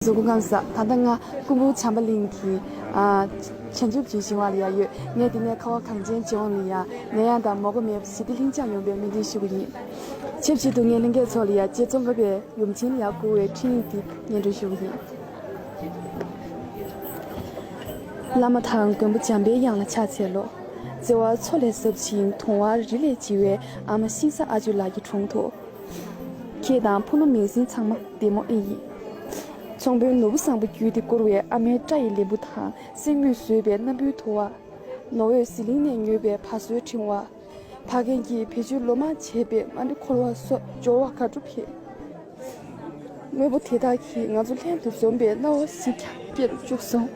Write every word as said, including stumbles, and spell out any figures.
གཟུགས་སྐུ་ཁམས་བཟང་། ད་ལྟ་ང་སྐུ་འབུམ་བྱམས་པ་གླིང་གི་ཨ་བྱང་ཆུབ་ལྗོན་ཤིང་བ་ལ་ཡར་ཡོད། ངས་འདི་ནས་ཁ་བ་གངས་ཅན་གྱི་དབང་ལ་ཡ་ནད་ཡམས་དང་མང་པོ་མེད་པ་ཞི་བདེ་ལྷིང་འཇགས་ཡོང་བའི་སྨོན་འདུན་ཞུ་གི་ཡིན། ཆབས་ཅིག་ཏུ་ངས་ལྷན་རྒྱས་ཚོ་ལ་ཡ་རྗེ་ཙོང་ཁ་པའི་ཡུམ་ཆེན་ལ་ཡ་བསྐུར་བའི་འཕྲིན་ཡིག་འདི་སྙན་སྒྲོན་ཞུ་གི་ཡིན། བླ་མ་དང་མགོན་པོ་འཇམ་པའི་དབྱངས་ལ་ཕྱག་འཚལ་ལོ། བརྩེ་བ་མཚོ་ལས་ཟབ་ཅིང་དུང་བ་རི་ལས་ལྕི་བའི་ཨ་མ་ཤིང་བཟའ་ཨ་ཇོ་ལགས་ཀྱི་དྲུང་དུ། ཁྱེད་དང་ཕུ་ནུ་མིང་སྲིང་ཚང་མ་བདེ་མོ་ཨེ་ཡིན། ཚོང་དཔོན་ནོར་བུ་བཟང་པོ་བརྒྱུད་དེ་བསྐུར་བའི་ཨ་མའི་སྐྲ་ཡི་ལན་བུ་དང་། གསེར་དངུལ་བཟོས་པའི་སྣམ་བུའི་ཐོ་བ། ནོར་འོད་ཟི་ལིང་ནས་ཉོས་པའི་བ་སོའི་ཕྲེང་བ། ཕ་རྒན་གྱིས་བེད་སྤྱོད་ལོ་མང་བྱས་པའི་མ་ཎི་འཁོར་བ་སོགས་འབྱོར་བ་དགའ་སྤྲོ་འཕེལ། དངོས་པོ་དེ་དག་གིས་ང་ཚོ་ལྷན་དུ་འཛོམས་པའི་སྣང་བ་ཞིག་ཀྱང་སྐྱེ་རུ་བཅུག་སོང་།